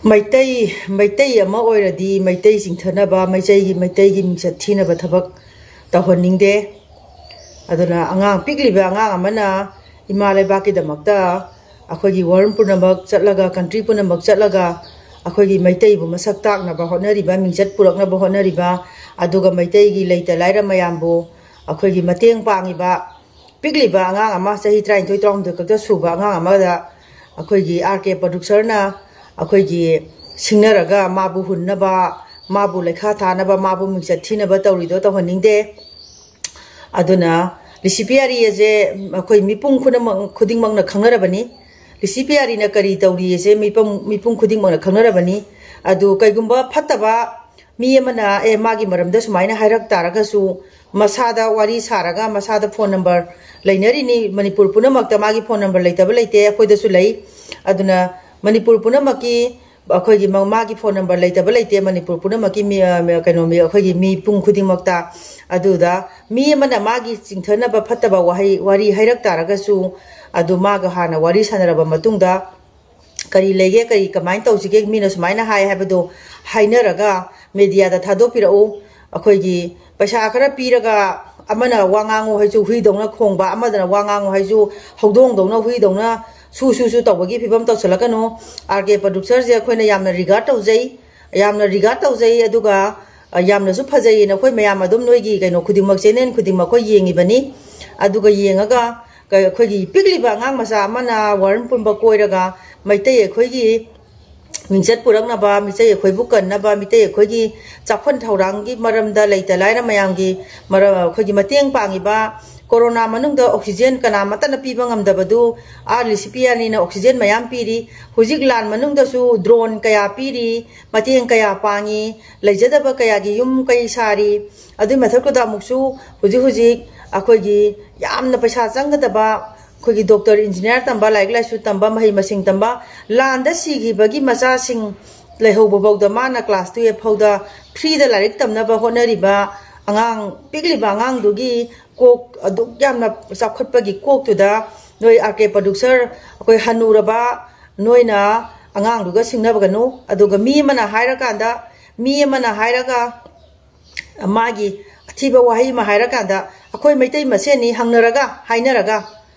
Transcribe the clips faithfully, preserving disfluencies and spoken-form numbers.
ꯃꯩꯇꯩ ꯃꯩꯇꯩ ꯑꯃ ꯑꯣꯏꯔꯗꯤ ꯃꯩꯇꯩ ꯆꯤꯡꯊꯅꯕ, ꯃꯩꯇꯩꯒꯤ ꯃꯩꯇꯩꯒꯤ ꯃꯤꯡꯆꯠ ꯊꯤꯅꯕ ꯊꯕꯛ ꯇꯧꯍꯟꯅꯤꯡꯗꯦ꯫ ꯑꯗꯨꯅ ꯑꯉꯥꯡ, ꯄꯤꯛꯂꯤꯕ ꯑꯉꯥꯡ ꯑꯃꯅ ꯏꯃꯥ ꯂꯩꯕꯥꯛꯀꯤꯗꯃꯛꯇ ꯑꯩꯈꯣꯏꯒꯤ ꯋꯥꯔꯜ ꯄꯨꯝꯅꯃꯛ ꯆꯠꯂꯒ, ꯀꯟꯇ꯭ꯔꯤ ꯄꯨꯝꯅꯃꯛ ꯆꯠꯂꯒ ꯑꯩꯈꯣꯏꯒꯤ ꯃꯩꯇꯩꯕꯨ ꯃꯁꯛ ꯇꯥꯛꯅꯕ ꯍꯣꯠꯅꯔꯤꯕ, ꯃꯤꯡꯆꯠ ꯄꯨꯔꯛꯅꯕ ꯍꯣꯠꯅꯔꯤꯕ, ꯑꯗꯨꯒ ꯃꯩꯇꯩꯒꯤ ꯂꯩꯇ ꯂꯥꯏꯔ ꯃꯌꯥꯝꯕꯨ ꯑꯩꯈꯣꯏꯒꯤ ꯃꯇꯦꯡ ꯄꯥꯡꯉꯤꯕ ꯄꯤꯛꯂꯤꯕ ꯑꯉꯥꯡ ꯑꯃ, ꯆꯍꯤ ꯇꯔꯥꯅꯤꯊꯣꯏ ꯇꯔꯥꯍꯨꯝꯗꯣꯏ ꯈꯛꯇ ꯁꯨꯕ ꯑꯉꯥꯡ ꯑꯃꯗ ꯑꯩꯈꯣꯏꯒꯤ ꯑꯥꯔ ꯀꯦ ꯄ꯭ꯔꯗ꯭ꯌꯨꯁꯔꯅ ꯑꯩꯈꯣꯏꯒꯤ ꯁꯤꯡꯅꯔꯒ ꯃꯥꯕꯨ ꯍꯨꯟꯅꯕ, ꯃꯥꯕꯨ ꯂꯩꯈꯥ ꯊꯥꯅꯕ, ꯃꯥꯕꯨ ꯃꯤꯡꯆꯠ ꯊꯤꯅꯕ ꯇꯧꯔꯤꯗꯣ ꯇꯧꯍꯟꯅꯤꯡꯗꯦ꯫ ꯑꯗꯨꯅ ꯔꯤꯁꯤꯄꯤꯌꯥꯔꯤ ꯑꯁꯦ ꯑꯩꯈꯣꯏ ꯃꯤꯄꯨꯝ ꯈꯨꯗꯤꯡꯃꯛ, ꯈꯨꯗꯤꯡꯃꯛꯅ ꯈꯪꯅꯔꯕꯅꯤ꯫ ꯔꯤꯁꯤꯄꯤꯌꯥꯔꯤꯅ ꯀꯔꯤ ꯇꯧꯔꯤ ꯑꯁꯦ ꯃꯤꯄꯨꯝ, ꯃꯤꯄꯨꯝ ꯈꯨꯗꯤꯡꯃꯛꯅ ꯈꯪꯅꯔꯕꯅꯤ꯫ ꯑꯗꯨ ꯀꯩꯒꯨꯝꯕ ꯐꯠꯇꯕ ꯃꯤ ꯑꯃꯅ, "ꯑꯦ, ꯃꯥꯒꯤ ꯃꯔꯝꯗ ꯁꯨꯃꯥꯏꯅ" ꯍꯥꯏꯔꯛ ꯇꯥꯔꯒꯁꯨ, ꯃꯁꯥꯗ ꯋꯥꯔꯤ ꯁꯥꯔꯒ, ꯃꯁꯥꯗ ꯐꯣꯟ ꯅꯝꯕꯔ ꯂꯩꯅꯔꯤꯅꯤ꯫ ꯃꯅꯤꯄꯨꯔ ꯄꯨꯝꯅꯃꯛꯇ ꯃꯥꯒꯤ ꯐꯣꯟ ꯅꯝꯕꯔ ꯂꯩꯇꯕ ꯂꯩꯇꯦ, ꯑꯩꯈꯣꯏꯗꯁꯨ ꯂꯩ꯫ ꯑꯗꯨꯅ ꯃꯅꯤꯄꯨꯔ ꯄꯨꯝꯅꯃꯛꯀꯤ ꯑꯩꯈꯣꯏꯒꯤ ꯃ-, ꯃꯥꯒꯤ ꯐꯣꯟ ꯅꯝꯕꯔ ꯂꯩꯇꯕ ꯂꯩꯇꯦ, ꯃꯅꯤꯄꯨꯔ ꯄꯨꯝꯅꯃꯛꯀꯤ ꯃꯤ, ꯑ, ꯀꯩꯅꯣ, ꯃꯤ, ꯑꯩꯈꯣꯏꯒꯤ ꯃꯤꯄꯨꯝ ꯈꯨꯗꯤꯡꯃꯛꯇ꯫ ꯑꯗꯨꯗ ꯃꯤ ꯑꯃꯅ ꯃꯥꯒꯤ ꯆꯤꯡꯊꯅꯕ ꯐꯠꯇꯕ ꯋꯥꯍꯩ, ꯋꯥꯔꯤ ꯍꯥꯏꯔꯛ ꯇꯥꯔꯒꯁꯨ, ꯑꯗꯨ ꯃꯥꯒ ꯍꯥꯟꯅ ꯋꯥꯔꯤ ꯁꯥꯟꯅꯔꯕ ꯃꯇꯨꯡꯗ, ꯀꯔꯤ ꯂꯩꯒꯦ, ꯀꯔꯤ, ꯀꯃꯥꯏꯅ ꯇꯧꯁꯤꯒꯦ, ꯃꯤꯅ ꯁꯨꯃꯥꯏꯅ ꯍꯥꯏ ꯍꯥꯏꯕꯗꯣ ꯍꯥꯏꯅꯔꯒ ꯃꯦꯗꯤꯌꯥꯗ ꯊꯥꯗꯣꯛꯄꯤꯔꯛꯎ꯫ ꯑꯩꯈꯣꯏꯒꯤ ꯄꯩꯁꯥ ꯈꯔ ꯄꯤꯔꯒ ꯑꯃꯅ ꯋꯥ ꯉꯥꯡꯉꯨ ꯍꯥꯏꯁꯨ ꯍꯨꯏꯗꯧꯅ ꯈꯣꯡꯕ, ꯑꯃꯗꯅ ꯋꯥ ꯉꯥꯡꯉꯨ ꯍꯥꯏꯁꯨ ꯍꯧꯗꯣꯡꯗꯧꯅ, ꯍꯨꯏꯗꯧꯅ ꯁꯨ ꯁꯨ ꯁꯨ ꯇꯧꯕꯒꯤ ꯐꯤꯕꯝ ꯇꯧꯁꯜꯂꯛꯀꯅꯨ꯫ ꯑꯥꯔ ꯀꯦ ꯄ꯭ꯔꯗ꯭ꯌꯨꯁꯔꯁꯦ ꯑꯩꯈꯣꯏꯅ ꯌꯥꯝꯅ ꯔꯤꯒꯥꯔꯗ ꯇꯧꯖꯩ, ꯌꯥꯝꯅ ꯔꯤꯒꯥꯔꯗ ꯇꯧꯖꯩ꯫ ꯑꯗꯨꯒ, ꯑ, ꯌꯥꯝꯅꯁꯨ ꯐꯖꯩꯌꯦꯅ ꯑꯩꯈꯣꯏ ꯃꯌꯥꯝ ꯑꯗꯨꯝ ꯅꯣꯏꯒꯤ ꯀꯩꯅꯣ ꯈꯨꯗꯤꯡꯃꯛ, ꯆꯦꯅꯦꯜ ꯈꯨꯗꯤꯡꯃꯛ ꯑꯩꯈꯣꯏ ꯌꯦꯡꯉꯤꯕꯅꯤ꯫ ꯑꯗꯨꯒ ꯌꯦꯡꯉꯒ ꯀ-, ꯑꯩꯈꯣꯏꯒꯤ ꯄꯤꯛꯂꯤꯕ ꯑꯉꯥꯡ ꯃꯆꯥ ꯑꯃꯅ ꯋꯥꯔꯜ ꯄꯨꯝꯕ ꯀꯣꯏꯔꯒ ꯃꯩꯇꯩ ꯑꯩꯈꯣꯏꯒꯤ ꯃꯤꯡꯆꯠ ꯄꯨꯔꯛꯅꯕ, ꯃꯤꯇꯩ ꯑꯩꯈꯣꯏꯕꯨ ꯀꯟꯅꯕ, ꯃꯤꯇꯩ ꯑꯩꯈꯣꯏꯒꯤ ꯆꯥꯎꯈꯠ ꯊꯧꯔꯥꯡꯒꯤ ꯃꯔꯝꯗ ꯂꯩꯇ ꯂꯥꯏꯔ ꯃꯌꯥꯝꯒꯤ ꯃꯔꯝ, ꯑꯩꯈꯣꯏꯒꯤ ꯃꯇꯦꯡ ꯄꯥꯡꯉꯤꯕ, ꯀꯣꯔꯣꯅꯥ ꯃꯅꯨꯡꯗ ꯑꯣꯛꯁꯤꯖꯦꯟ ꯀꯅꯥꯃꯠꯇꯅ ꯄꯤꯕ ꯉꯝꯗꯕꯗꯨ ꯑꯥꯔ ꯂꯤꯁꯤꯄꯤꯌꯥꯅꯤꯅ ꯑꯣꯛꯁꯤꯖꯦꯟ ꯃꯌꯥꯝ ꯄꯤꯔꯤ꯫ ꯍꯧꯖꯤꯛ ꯂꯥꯟ ꯃꯅꯨꯡꯗꯁꯨ ꯗ꯭ꯔꯣꯟ ꯀꯌꯥ ꯄꯤꯔꯤ, ꯃꯇꯦꯡ ꯀꯌꯥ ꯄꯥꯡꯉꯤ, ꯂꯩꯖꯗꯕ ꯀꯌꯥꯒꯤ ꯌꯨꯝ ꯀꯩ ꯁꯥꯔꯤ꯫ ꯑꯗꯨꯏ ꯃꯊꯛꯇꯨꯗ ꯑꯃꯨꯛꯁꯨ ꯍꯧꯖꯤꯛ ꯍꯧꯖꯤꯛ ꯑꯩꯈꯣꯏꯒꯤ ꯌꯥꯝꯅ ꯄꯩꯁꯥ ꯆꯪꯒꯗꯕ ꯑꯩꯈꯣꯏꯒꯤ ꯗꯣꯛꯇꯔ, ꯏꯟꯖꯤꯅꯤꯌꯥꯔ ꯇꯝꯕ, ꯂꯥꯏꯔꯤꯛ ꯂꯥꯏꯁꯨ ꯇꯝꯕ, ꯃꯍꯩ ꯃꯁꯤꯡ ꯇꯝꯕ, ꯂꯥꯟꯗ ꯁꯤꯈꯤꯕꯒꯤ ꯃꯆꯥꯁꯤꯡ ꯂꯩꯍꯧꯕ ꯐꯥꯎꯗ ꯃꯥꯅ ꯀ꯭ꯂꯥꯁ ꯇꯨꯌꯦꯜꯐ ꯐꯥꯎꯗ ꯐ꯭ꯔꯤꯗ ꯂꯥꯏꯔꯤꯛ ꯇꯝꯅꯕ ꯍꯣꯠꯅꯔꯤꯕ ꯑꯉꯥꯡ, ꯄꯤꯛꯂꯤꯕ ꯑꯉꯥꯡꯗꯨꯒꯤ ꯀꯣꯛ ꯑꯗꯨꯛ ꯌꯥꯝꯅ ꯆꯥꯎꯈꯠꯄꯒꯤ ꯀꯣꯛꯇꯨꯗ ꯅꯣꯏ ꯑꯥꯔ ꯀꯦ ꯄ꯭ꯔꯗ꯭ꯌꯨꯁꯔ, ꯑꯩꯈꯣꯏ ꯍꯅꯨꯔꯕ ꯅꯣꯏꯅ ꯑꯉꯥꯡꯗꯨꯒ ꯁꯤꯡꯅꯕꯒꯅꯨ꯫ ꯑꯗꯨꯒ ꯃꯤ ꯑꯃꯅ ꯍꯥꯏꯔꯀꯥꯟꯗ, ꯃꯤ ꯑꯃꯅ ꯍꯥꯏꯔꯒ, ꯃꯥꯒꯤ ꯑꯊꯤꯕ ꯋꯥꯍꯩ ꯑꯃ ꯍꯥꯏꯔꯀꯥꯟꯗ, ꯑꯩꯈꯣꯏ ꯃꯩꯇꯩ ꯃꯁꯦꯟꯅꯤ ꯍꯪꯅꯔꯒ, ꯍꯥꯏꯅꯔꯒ,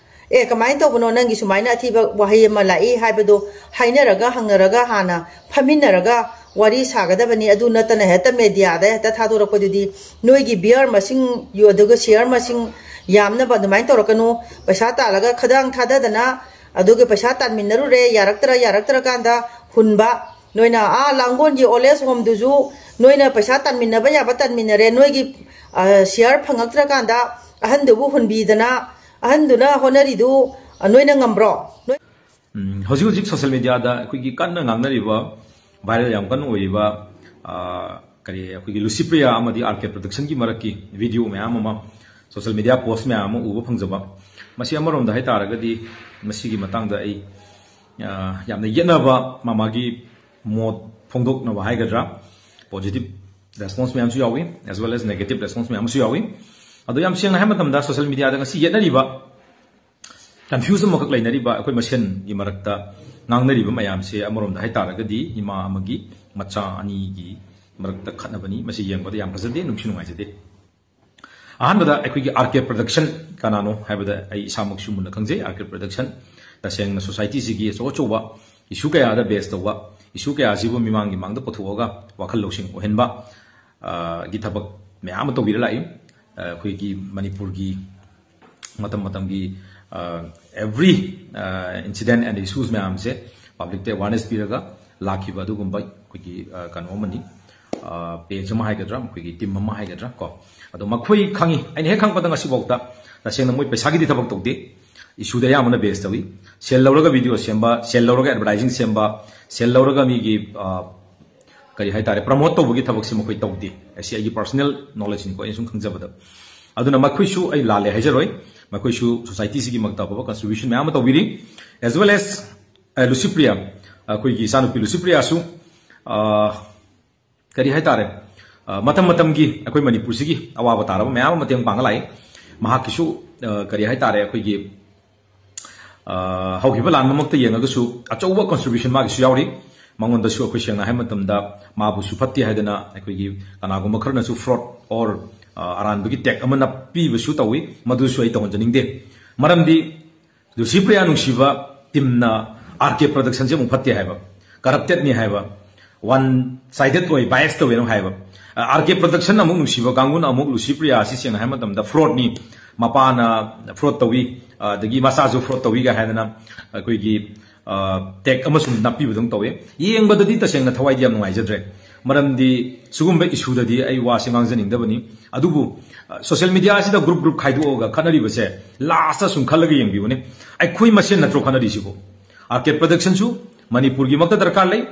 "ꯑꯦ, ꯀꯃꯥꯏꯅ ꯇꯧꯕꯅꯣ, ꯅꯪꯒꯤ ꯁꯨꯃꯥꯏꯅ ꯑꯊꯤꯕ ꯋꯥꯍꯩ ꯑꯃ ꯂꯥꯛꯏ?" ꯍꯥꯏꯕꯗꯣ ꯍꯥꯏꯅꯔꯒ, ꯍꯪꯅꯔꯒ, ꯍꯥꯟꯅ ꯐꯝꯃꯤꯟꯅꯔꯒ ꯋꯥꯔꯤ ꯁꯥꯒꯗꯕꯅꯤ꯫ ꯑꯗꯨ ꯅꯠꯇꯅ ꯍꯦꯛꯇ ꯃꯦꯗꯤꯌꯥꯗ ꯍꯦꯛꯇ ꯊꯥꯗꯣꯔꯛꯄꯗꯨꯗꯤ, ꯅꯣꯏꯒꯤ ꯚꯤꯌꯔ ꯃꯁꯤꯡ, ꯑꯗꯨꯒ ꯁꯤꯌꯔ ꯃꯁꯤꯡ ꯌꯥꯝꯅꯕ ꯑꯗꯨꯃꯥꯏꯅ ꯇꯧꯔꯛꯀꯅꯨ꯫ ꯄꯩꯁꯥ ꯇꯥꯜꯂꯒ ꯈꯗꯥꯡ ꯊꯥꯗꯗꯅ, ꯑꯗꯨꯒ ꯄꯩꯁꯥ ꯇꯥꯟꯃꯤꯟꯅꯔꯨꯔꯦ, ꯌꯥꯔꯛꯇ꯭ꯔ, ꯌꯥꯔꯛꯇ꯭ꯔꯀꯥꯟꯗ ꯍꯨꯟꯕ꯫ ꯅꯣꯏꯅ ꯑꯥ ꯂꯥꯡꯒꯣꯜꯒꯤ ꯑꯣꯜ ꯑꯦꯖ ꯍꯣꯝꯗꯨꯁꯨ ꯅꯣꯏꯅ ꯄꯩꯁꯥ ꯇꯥꯟꯃꯤꯟꯅꯕ ꯌꯥꯕ ꯇꯥꯟꯃꯤꯟꯅꯔꯦ, ꯅꯣꯏꯒꯤ, ꯑ, ꯁꯤꯌꯥꯔ ꯐꯪꯉꯛꯇ꯭ꯔꯀꯥꯟꯗ ꯑꯍꯟꯗꯨꯕꯨ ꯍꯨꯟꯕꯤꯗꯅ, ꯑꯍꯟꯗꯨꯅ ꯍꯣꯠꯅꯔꯤꯗꯨ, ꯑ, ꯅꯣꯏꯅ ꯉꯝꯕ꯭ꯔꯣ? ꯅꯣꯏ- ꯎꯝ, ꯍꯧꯖꯤꯛ ꯍꯧꯖꯤꯛ ꯁꯣꯁꯦꯜ ꯃꯦꯗꯤꯌꯥꯗ ꯑꯩꯈꯣꯏꯒꯤ ꯀꯟꯅ ꯉꯥꯡꯅꯔꯤꯕ, ꯚꯥꯏꯔꯦꯜ ꯌꯥꯝ ꯀꯟꯅ ꯑꯣꯏꯔꯤꯕ, ꯑ, ꯀꯔꯤ, ꯑꯩꯈꯣꯏꯒꯤ ꯂꯨꯁꯤꯄ꯭ꯔꯤꯌꯥ ꯑꯃꯗꯤ ꯑꯥꯔ ꯀꯦ ꯄ꯭ꯔꯗꯛꯁꯟꯒꯤ ꯃꯔꯛꯀꯤ ꯚꯤꯗꯤꯑꯣ ꯃꯌꯥꯝ ꯑꯃ, ꯁꯣꯁꯦꯜ ꯃꯦꯗꯤꯌꯥ ꯄꯣꯁ ꯃꯌꯥꯝ ꯑꯃ ꯎꯕ ꯐꯪꯖꯕ, ꯃꯁꯤ ꯑꯃꯔꯣꯝꯗ ꯍꯥꯏꯇꯥꯔꯒꯗꯤ ꯃꯁꯤꯒꯤ ꯃꯇꯥꯡꯗ ꯑꯩ, ꯑ, ꯌꯥꯝꯅ ꯌꯦꯠꯅꯕ, ꯃꯥ ꯃꯥꯒꯤ ꯃꯣꯠ ꯐꯣꯡꯗꯣꯛꯅꯕ ꯍꯥꯏꯒꯗ꯭ꯔꯥ, ꯄꯣꯖꯤꯇꯤꯚ ꯔꯦꯁꯄꯣꯟꯁ ꯃꯌꯥꯝꯁꯨ ꯌꯥꯎꯏ, ꯑꯦꯁ ꯋꯦꯜ ꯑꯦꯁ ꯅꯦꯒꯦꯇꯤꯚ ꯔꯦꯁꯄꯣꯟꯁ ꯃꯌꯥꯝ ꯑꯃꯁꯨ ꯌꯥꯎꯏ꯫ ꯑꯗꯣ ꯌꯥꯝ ꯁꯦꯡꯅ ꯍꯥꯏꯕ ꯃꯇꯝꯗ, ꯁꯣꯁꯦꯜ ꯃꯦꯗꯤꯌꯥꯗ ꯉꯁꯤ ꯌꯦꯠꯅꯔꯤꯕ, ꯀꯟꯐ꯭ꯌꯨꯖ ꯑꯃꯈꯛ ꯂꯩꯅꯔꯤꯕ ꯑꯩꯈꯣꯏ ꯃꯁꯦꯟꯒꯤ ꯃꯔꯛꯇ ꯉꯥꯡꯅꯔꯤꯕ ꯃꯌꯥꯝꯁꯦ, ꯑꯃꯔꯣꯝꯗ ꯍꯥꯏꯇꯥꯔꯒꯗꯤ ꯏꯃꯥ ꯑꯃꯒꯤ ꯃꯆꯥ ꯑꯅꯤꯒꯤ ꯃꯔꯛꯇ ꯈꯠꯅꯕꯅꯤ꯫ ꯃꯁꯤ ꯌꯦꯡꯕꯗ ꯌꯥꯝ ꯐꯖꯗꯦ, ꯅꯨꯡꯁꯨ ꯅꯨꯡꯉꯥꯏꯖꯗꯦ꯫ ꯑꯍꯥꯟꯕꯗ ꯑꯩꯈꯣꯏꯒꯤ ꯑꯥꯔ ꯀꯦ ꯄ꯭ꯔꯗꯛꯁꯟ ꯀꯅꯥꯅꯣ ꯍꯥꯏꯕꯗ, ꯑꯩ ꯏꯁꯥꯃꯛꯁꯨ ꯃꯨꯟꯅ ꯈꯪꯖꯩ꯫ ꯑꯥꯔ ꯀꯦ ꯄ꯭ꯔꯗꯛꯁꯟ ꯇꯁꯦꯡꯅ ꯁꯣꯁꯥꯏꯇꯤꯁꯤꯒꯤ ꯑꯆꯧ ꯑꯆꯧꯕ ꯏꯁꯨ ꯀꯌꯥꯗ ꯕꯦꯁ ꯇꯧꯕ, ꯏꯁꯨ ꯀꯌꯥꯁꯤꯕꯨ ꯃꯤꯃꯥꯡꯒꯤ ꯃꯥꯡꯗ ꯄꯨꯊꯣꯛꯑꯒ ꯋꯥꯈꯜ ꯂꯧꯁꯤꯡ ꯑꯣꯏꯍꯟꯕ, ꯑ, ꯒꯤ ꯊꯕꯛ ꯃꯌꯥꯝ ꯑꯃ ꯇꯧꯕꯤꯔ ꯂꯥꯛꯏ꯫ ꯑ, ꯑꯩꯈꯣꯏꯒꯤ ꯃꯅꯤꯄꯨꯔꯒꯤ ꯃꯇꯝ ꯃꯇꯝꯒꯤ, ꯑ, every, ꯑ, incident and issues ꯃꯌꯥꯝꯁꯦ ꯄꯕ꯭ꯂꯤꯛꯇ ꯑꯦꯋꯥꯔꯅꯦꯁ ꯄꯤꯔꯒ ꯂꯥꯛꯈꯤꯕ ꯑꯗꯨꯒꯨꯝꯕ ꯑꯩꯈꯣꯏꯒꯤ, ꯑ, ꯀꯩꯅꯣ ꯑꯃꯅꯤ, ꯄꯦꯖ ꯑꯃ ꯍꯥꯏꯒꯗ꯭ꯔꯥ, ꯑꯩꯈꯣꯏꯒꯤ ꯇꯤꯝ ꯑꯃ ꯍꯥꯏꯒꯗ꯭ꯔꯥ ꯀꯣ꯫ ꯑꯗꯣ ꯃꯈꯣꯏ ꯈꯪꯉꯤ, ꯑꯩꯅ ꯍꯦꯛ ꯈꯪꯕꯗ ꯉꯁꯤꯐꯥꯎꯗ ꯇꯁꯦꯡꯅ ꯃꯣꯏ ꯄꯩꯁꯥꯒꯤꯗꯤ ꯊꯕꯛ ꯇꯧꯗꯦ, ꯏꯁꯨꯗ ꯑꯌꯥꯝꯕꯅ ꯕꯦꯁ ꯇꯧꯏ꯫ ꯁꯦꯜ ꯂꯧꯔꯒ ꯚꯤꯗꯤꯑꯣ ꯁꯦꯝꯕ, ꯁꯦꯜ ꯂꯧꯔꯒ ꯑꯦꯗꯚꯔꯇꯥꯏꯖꯤꯡ ꯁꯦꯝꯕ, ꯁꯦꯜ ꯂꯧꯔꯒ ꯃꯤꯒꯤ, ꯑ, ꯀꯔꯤ ꯍꯥꯏꯇꯥꯔꯦ, ꯄ꯭ꯔꯃꯣꯠ ꯇꯧꯕꯒꯤ ꯊꯕꯛꯁꯤ ꯃꯈꯣꯏ ꯇꯧꯗꯦ꯫ ꯑꯁꯤ ꯑꯩꯒꯤ ꯄꯔꯁꯣꯅꯦꯜ ꯅꯣꯂꯦꯖꯅꯤꯀꯣ, ꯑꯩꯅ ꯁꯨꯝ ꯈꯪꯖꯕꯗ꯫ ꯑꯗꯨꯅ ꯃꯈꯣꯏꯁꯨ ꯑꯩ ꯂꯥꯜꯂꯦ ꯍꯥꯏꯖꯔꯣꯏ, ꯃꯈꯣꯏꯁꯨ ꯁꯣꯁꯥꯏꯇꯤꯁꯤꯒꯤꯃꯛꯇ ꯑꯐꯕ ꯀꯟꯇ꯭ꯔꯤꯕ꯭ꯌꯨꯁꯟ ꯃꯌꯥꯝ ꯑꯃ ꯇꯧꯕꯤꯔꯤ꯫ ꯑꯦꯖ ꯋꯦꯜ ꯑꯦꯁ, ꯑ, ꯂꯨꯁꯤꯄ꯭ꯔꯤꯌꯥ, ꯑꯩꯈꯣꯏꯒꯤ ꯏꯆꯥꯅꯨꯄꯤ ꯂꯨꯁꯤꯄ꯭ꯔꯤꯌꯥꯁꯨ, ꯑ, ꯀꯔꯤ ꯍꯥꯏꯇꯥꯔꯦ, ꯑ, ꯃꯇꯝ ꯃꯇꯝꯒꯤ ꯑꯩꯈꯣꯏ ꯃꯅꯤꯄꯨꯔꯁꯤꯒꯤ ꯑꯋꯥꯕ ꯇꯥꯔꯕ ꯃꯌꯥꯝ ꯑꯃ ꯃꯇꯦꯡ ꯄꯥꯡꯉ ꯂꯥꯛꯏ꯫ ꯃꯍꯥꯛꯀꯤꯁꯨ, ꯑ, ꯀꯔꯤ ꯍꯥꯏꯇꯥꯔꯦ, ꯑꯩꯈꯣꯏꯒꯤ ꯑ, ꯍꯧꯈꯤꯕ ꯂꯥꯟ ꯃꯃꯛꯇ ꯌꯦꯡꯉꯒꯁꯨ ꯑꯆꯧꯕ contribution ꯃꯥꯒꯤꯁꯨ ꯌꯥꯎꯔꯤ꯫ ꯃꯉꯣꯟꯗꯁꯨ ꯑꯩꯈꯣꯏ ꯁꯦꯡꯅ ꯍꯥꯏꯕ ꯃꯇꯝꯗ ꯃꯥꯕꯨꯁꯨ ꯐꯠꯇꯦ ꯍꯥꯏꯗꯅ ꯑꯩꯈꯣꯏꯒꯤ ꯀꯅꯥꯒꯨꯝꯕ ꯈꯔꯅꯁꯨ fraud or, ꯑ, ꯑꯔꯥꯟꯕꯒꯤ tag ꯑꯃ ꯅꯞꯄꯤꯕꯁꯨ ꯇꯧꯏ꯫ ꯃꯗꯨꯁꯨ ꯑꯩ ꯇꯧꯍꯟꯖꯅꯤꯡꯗꯦ꯫ ꯃꯔꯝꯗꯤ ꯂꯨꯁꯤꯄ꯭ꯔꯤꯌꯥ ꯅꯨꯡꯁꯤꯕ teamꯅ R K Productionꯁꯦ ꯑꯃꯨꯛ ꯐꯠꯇꯦ ꯍꯥꯏꯕ, corruptedꯅꯤ ꯍꯥꯏꯕ, one sided ꯑꯣꯏ, bias ꯇꯧꯋꯦꯅ ꯍꯥꯏꯕ꯫ ꯑ, R K Production ꯑꯃꯨꯛ ꯅꯨꯡꯁꯤꯕ ꯀꯥꯡꯕꯨꯅ ꯑꯃꯨꯛ ꯂꯨꯁꯤꯄ꯭ꯔꯤꯌꯥ ꯑꯁꯤ ꯁꯦꯡꯅ ꯍꯥꯏꯕ ꯃꯇꯝꯗ fraudꯅꯤ, ꯃꯄꯥꯅ fraud ꯇꯧꯏ, ꯑꯗꯒꯤ ꯃꯆꯥꯁꯨ fraud ꯇꯧꯏꯒ ꯍꯥꯏꯗꯅ ꯑꯩꯈꯣꯏꯒꯤ, ꯑ, tag ꯑꯃꯁꯨ ꯅꯞꯄꯤꯕꯗꯧ ꯇꯧꯋꯦ꯫ ꯌꯦꯡꯕꯗꯗꯤ ꯇꯁꯦꯡꯅ ꯊꯋꯥꯏꯗꯤ ꯌꯥꯝ ꯅꯨꯡꯉꯥꯏꯖꯗ꯭ꯔꯦ꯫ ꯃꯔꯝꯗꯤ ꯁꯤꯒꯨꯝꯕ issueꯗꯗꯤ ꯑꯩ ꯋꯥꯁꯦ ꯉꯥꯡꯖꯅꯤꯡꯗꯕꯅꯤ꯫ ꯑꯗꯨꯕꯨ, ꯑ, social media ꯑꯁꯤꯗ group group ꯈꯥꯏꯗꯣꯛꯑꯒ ꯈꯠꯅꯔꯤꯕꯁꯦ lastꯇ ꯁꯨꯝ ꯈꯜꯂꯒ ꯌꯦꯡꯕꯤꯌꯨꯅꯦ꯫ ꯑꯩꯈꯣꯏ ꯃꯁꯦꯟ ꯅꯠꯇ꯭ꯔꯣ ꯈꯠꯅꯔꯤꯁꯤꯕꯨ? R K Productionꯁꯨ ꯃꯅꯤꯄꯨꯔꯒꯤꯃꯛꯇ ꯗꯔꯀꯥꯔ ꯂꯩ,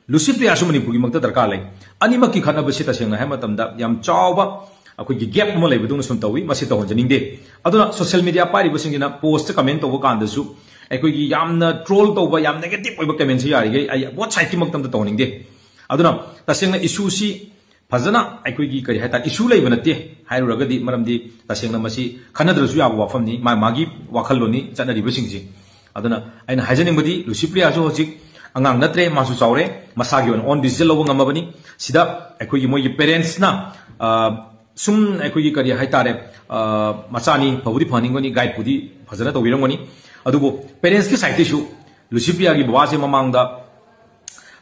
ꯂꯨꯁꯤꯄ꯭ꯔꯤꯌꯥꯁꯨ ꯃꯅꯤꯄꯨꯔꯒꯤꯃꯛꯇ ꯗꯔꯀꯥꯔ ꯂꯩ꯫ ꯑꯅꯤꯃꯛꯀꯤ ꯈꯠꯅꯕꯁꯤ ꯇꯁꯦꯡꯅ ꯍꯥꯏꯕ ꯃꯇꯝꯗ ꯌꯥꯝ ꯆꯥꯎꯕ ꯑꯩꯈꯣꯏꯒꯤ gap ꯑꯃ ꯂꯩꯕꯗꯧꯅ ꯁꯨꯝ ꯇꯧꯏ꯫ ꯃꯁꯤ ꯇꯧꯍꯟꯖꯅꯤꯡꯗꯦ꯫ ꯑꯗꯨꯅ social media ꯄꯥꯏꯔꯤꯕꯁꯤꯡꯁꯤꯅ post comment ꯇꯧꯕ ꯀꯥꯟꯗꯁꯨ ꯑꯩꯈꯣꯏꯒꯤ ꯌꯥꯝꯅ troll ꯇꯧꯕ, ꯌꯥꯝ negative ꯑꯣꯏꯕ commentꯁꯤ ꯌꯥꯔꯤꯈꯩ ꯑꯩ both sideꯀꯤꯃꯛꯇ ꯑꯝꯇ ꯇꯧꯍꯟꯅꯤꯡꯗꯦ꯫ ꯑꯗꯨꯅ ꯇꯁꯦꯡꯅ issueꯁꯤ ꯐꯖꯅ ꯑꯩꯈꯣꯏꯒꯤ ꯀꯔꯤ ꯍꯥꯏꯇꯥꯔꯦ, issue ꯂꯩꯕ ꯅꯠꯇꯦ ꯍꯥꯏꯔꯨꯔꯒꯗꯤ, ꯃꯔꯝꯗꯤ ꯇꯁꯦꯡꯅ ꯃꯁꯤ ꯈꯟꯅꯗ꯭ꯔꯁꯨ ꯌꯥꯕ ꯋꯥꯐꯝꯅꯤ, ꯃꯥ ꯃꯥꯒꯤ ꯋꯥꯈꯜꯂꯣꯟꯅꯤ ꯆꯠꯅꯔꯤꯕꯁꯤꯡꯁꯤ꯫ ꯑꯗꯨꯅ ꯑꯩꯅ ꯍꯥꯏꯖꯅꯤꯡꯕꯗꯤ ꯂꯨꯁꯤꯄ꯭ꯔꯤꯌꯥꯁꯨ ꯍꯧꯖꯤꯛ ꯑꯉꯥꯡ ꯅꯠꯇ꯭ꯔꯦ, ꯃꯥꯁꯨ ꯆꯥꯎꯔꯦ, ꯃꯁꯥꯒꯤ ꯑꯣꯏꯅ own decision ꯂꯧꯕ ꯉꯝꯃꯕꯅꯤ꯫ ꯁꯤꯗ ꯑꯩꯈꯣꯏꯒꯤ ꯃꯣꯏꯒꯤ parentsꯅ, ꯑ, ꯁꯨꯝ ꯑꯩꯈꯣꯏꯒꯤ ꯀꯔꯤ ꯍꯥꯏꯇꯥꯔꯦ, ꯑ, ꯃꯆꯥꯅꯤ, ꯐꯕꯨꯗꯤ ꯐꯍꯟꯅꯤꯡꯒꯅꯤ, guideꯄꯨꯗꯤ ꯐꯖꯅ ꯇꯧꯕꯤꯔꯝꯒꯅꯤ꯫ ꯑꯗꯨꯕꯨ parentsꯀꯤ sideꯇꯩꯁꯨ ꯂꯨꯁꯤꯄ꯭ꯔꯤꯌꯥꯒꯤ ꯕꯕꯥꯁꯦ ꯃꯃꯥꯡꯗ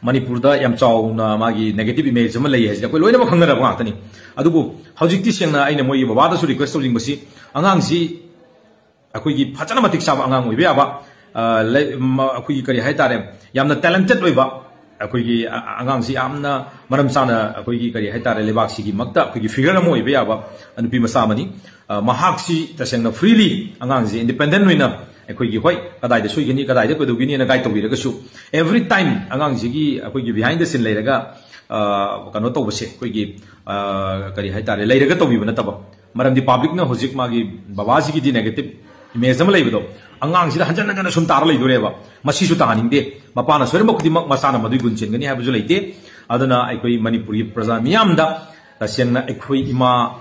ꯃꯅꯤꯄꯨꯔꯗ ꯌꯥꯝ ꯆꯥꯎꯅ ꯃꯥꯒꯤ negative image ꯑꯃ ꯂꯩ ꯍꯥꯏꯁꯦ ꯑꯩꯈꯣꯏ ꯂꯣꯏꯅꯃꯛ ꯈꯪꯅꯔꯕ ꯉꯥꯛꯇꯅꯤ꯫ ꯑꯗꯨꯕꯨ ꯍꯧꯖꯤꯛꯇꯤ ꯁꯦꯡꯅ ꯑꯩꯅ ꯃꯣꯏꯒꯤ ꯕꯕꯥꯗꯁꯨ request ꯇꯧꯅꯤꯡꯕꯁꯤ, ꯑꯉꯥꯡꯁꯤ ꯑꯩꯈꯣꯏꯒꯤ ꯐꯖꯅ ꯃꯇꯤꯛ ꯆꯥꯕ ꯑꯉꯥꯡ ꯑꯣꯏꯕ ꯌꯥꯕ, ꯑ, ꯂꯩ-, ꯃ-, ꯑꯩꯈꯣꯏꯒꯤ ꯀꯔꯤ ꯍꯥꯏꯇꯥꯔꯦ, ꯌꯥꯝꯅ talented ꯑꯣꯏꯕ, ꯑꯩꯈꯣꯏꯒꯤ ꯑ-, ꯑ-, ꯑꯉꯥꯡꯁꯤ ꯌꯥꯝꯅ ꯃꯔꯝ ꯆꯥꯅ ꯑꯩꯈꯣꯏꯒꯤ ꯀꯔꯤ ꯍꯥꯏꯇꯥꯔꯦ, ꯂꯩꯕꯥꯛꯁꯤꯒꯤ ꯃꯛꯇ ꯑꯩꯈꯣꯏꯒꯤ figure ꯑꯃ ꯑꯣꯏꯕ ꯌꯥꯕ ꯅꯨꯄꯤ ꯃꯆꯥ ꯑꯃꯅꯤ꯫ ꯑ, ꯃꯍꯥꯛꯁꯤ ꯇꯁꯦꯡꯅ freely ꯑꯉꯥꯡꯁꯤ independent ꯑꯣꯏꯅ ꯑꯩꯈꯣꯏꯒꯤ, ꯍꯣꯏ, ꯀꯗꯥꯏꯗ ꯁꯣꯏꯒꯅꯤ, ꯀꯗꯥꯏꯗ ꯀꯩꯗꯧꯒꯅꯤꯅ guide ꯇꯧꯕꯤꯔꯒꯁꯨ, every time ꯑꯉꯥꯡꯁꯤꯒꯤ ꯑꯩꯈꯣꯏꯒꯤ behind the scene ꯂꯩꯔꯒ, ꯑ, ꯀꯩꯅꯣ ꯇꯧꯕꯁꯦ, ꯑꯩꯈꯣꯏꯒꯤ, ꯑ, ꯀꯔꯤ ꯍꯥꯏꯇꯥꯔꯦ, ꯂꯩꯔꯒ ꯇꯧꯕꯤꯕ ꯅꯠꯇꯕ꯫ ꯃꯔꯝꯗꯤ publicꯅ ꯍꯧꯖꯤꯛ ꯃꯥꯒꯤ ꯕꯕꯥꯁꯤꯒꯤꯗꯤ negative image ꯑꯃ ꯂꯩꯕꯗꯣ, ꯑꯉꯥꯡꯁꯤꯗ ꯍꯟꯖꯟ ꯍꯟꯖꯟꯅ ꯁꯨꯝ ꯇꯥꯔ ꯂꯩꯗꯣꯔꯦꯕ꯫ ꯃꯁꯤꯁꯨ ꯇꯥꯍꯟꯅꯤꯡꯗꯦ꯫ ꯃꯄꯥꯅ ꯁꯣꯏꯔꯝꯕ ꯈꯨꯗꯤꯡꯃꯛ ꯃꯆꯥꯅ ꯃꯗꯨꯒꯤ ꯒꯨꯟ ꯆꯦꯟꯒꯅꯤ ꯍꯥꯏꯕꯁꯨ ꯂꯩꯇꯦ꯫ ꯑꯗꯨꯅ ꯑꯩꯈꯣꯏ ꯃꯅꯤꯄꯨꯔꯒꯤ ꯄ꯭ꯔꯖꯥ ꯃꯤꯌꯥꯝꯗ ꯇꯁꯦꯡꯅ ꯑꯩꯈꯣꯏ ꯏꯃꯥ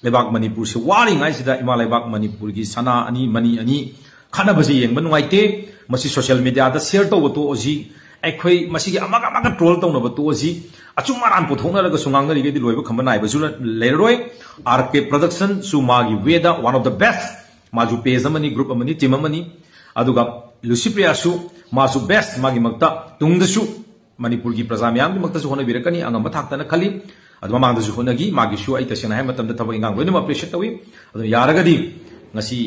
ꯂꯩꯕꯥꯛ ꯃꯅꯤꯄꯨꯔꯁꯤ ꯋꯥꯔꯤꯉꯩꯁꯤꯗ ꯏꯃꯥ ꯂꯩꯕꯥꯛ ꯃꯅꯤꯄꯨꯔꯒꯤ ꯁꯅꯥ ꯑꯅꯤ, ꯃꯅꯤ ꯑꯅꯤ, ꯈꯠꯅꯕꯁꯤ ꯌꯦꯡꯕ ꯅꯨꯡꯉꯥꯏꯇꯦ꯫ ꯃꯁꯤ social media ꯗ share ꯇꯧꯕ ꯇꯣꯛꯑꯁꯤ꯫ ꯑꯩꯈꯣꯏ ꯃꯁꯤꯒꯤ ꯑꯃꯒ ꯑꯃꯒ troll ꯇꯧꯅꯕ ꯇꯣꯛꯑꯁꯤ꯫ ꯑꯆꯨꯝ ꯑꯔꯥꯟ ꯄꯨꯊꯣꯛꯅꯔꯒꯁꯨ ꯉꯥꯡꯅꯔꯤꯈꯩꯗꯤ ꯂꯣꯏꯕ ꯈꯝꯕ ꯅꯥꯏꯕꯁꯨ ꯂꯩꯔꯔꯣꯏ꯫ R K Production ꯁꯨ ꯃꯥꯒꯤ way the one of the best꯫ ꯃꯥꯁꯨ page ꯑꯃꯅꯤ, group ꯑꯃꯅꯤ, team ꯑꯃꯅꯤ꯫ ꯑꯗꯨꯒ ꯂꯨꯁꯤꯄ꯭ꯔꯤꯌꯥꯁꯨ ꯃꯥꯁꯨ best ꯃꯥꯒꯤ ꯃꯛꯇ꯫ ꯇꯨꯡꯗꯁꯨ ꯃꯅꯤꯄꯨꯔꯒꯤ ꯄ꯭ꯔꯖꯥ ꯃꯌꯥꯝꯒꯤꯃꯛꯇꯁꯨ ꯍꯣꯠꯅꯕꯤꯔꯛꯀꯅꯤ ꯑꯉꯝꯕ ꯊꯥꯛꯇꯅ ꯈꯜꯂꯤ꯫ ꯑꯗꯨ ꯃꯃꯥꯡꯗꯁꯨ ꯍꯣꯠꯅꯈꯤ꯫ ꯃꯥꯒꯤꯁꯨ ꯑꯩ ꯇꯁꯦꯡꯅ ꯍꯥꯏꯕ ꯃꯇꯝꯗ ꯊꯕꯛ ꯏꯪꯈꯥꯡ ꯂꯣꯏꯅꯃꯛ appreciate ꯇꯧꯏ꯫ ꯑꯗꯨꯅ ꯌꯥꯔꯒꯗꯤ ꯉꯁꯤ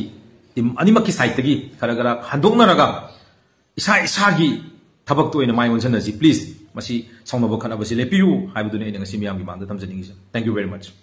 team ꯑꯅꯤꯃꯛꯀꯤ side ꯇꯒꯤ ꯈꯔ ꯈꯔ ꯍꯟꯗꯣꯛꯅꯔꯒ ꯏꯁꯥ ꯏꯁꯥꯒꯤ ꯊꯕꯛꯇ ꯑꯣꯏꯅ ꯃꯥꯏ ꯑꯣꯟꯁꯤꯟꯅꯁꯤ꯫ Please, ꯃꯁꯤ ꯁꯥꯎꯅꯕ ꯈꯠꯅꯕꯁꯤ ꯂꯦꯞꯄꯤꯌꯨ ꯍꯥꯏꯕꯗꯨꯅꯤ ꯑꯩꯅ ꯉꯁꯤ ꯃꯤꯌꯥꯝꯒꯤ ꯃꯥꯡꯗ ꯊꯝꯖꯅꯤꯡꯉꯤꯁꯦ꯫ Thank you very much꯫